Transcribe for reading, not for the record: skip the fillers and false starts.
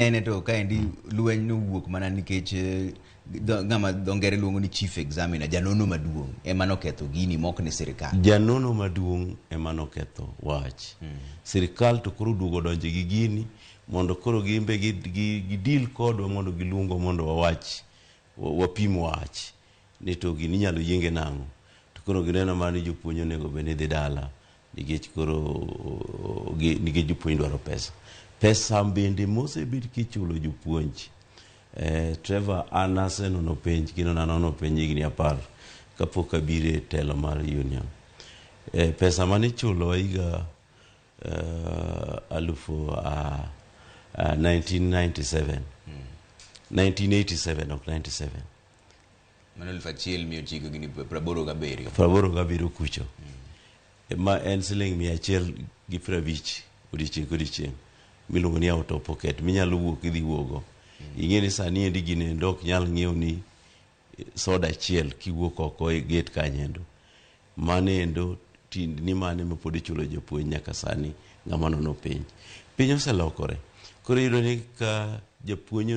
Nene to kaendi lweny nowuok mana nikech ng'ama dho ngere luongo ni chief examiner, janono maduong' ema noketho gini mok ni sirikal. Janono maduong' ema noketho wach. Sirikal to koro oduogo donjo gi gini mondo koro gimbe gi deal kodwa mondo giluongwa mondo wawach, wapim wach ni to gini inyalo yienge nang'o. To koro gineno mana ni jopuonj onego bed ni dhi dala nikech koro nikech jopuonj dwaro pesa. Pesa bende mosebed kichulo jopuonj. Trevor, an asenono penj kendo nanono penj higni 10 kapok abiro e telo mar union. Pesa manichulo higa alufu 1997, 1987, ok 97. Mano 1987. 87 kucho. Ma en siling 150 odiochieng' kodiochieng' miluongo ni out of pocket minyalo wuok idhi wuogo. Ing'e ni sani endi gini endo ok nyal ng'iew ni soda achiel kiwuok oko e gate kanyo endo. Mano endo tindni mane ma pod ichulo jopuonj nyaka sani ng'ama nono penj. Piny oselokore. Koro iyudo ni ka japuonj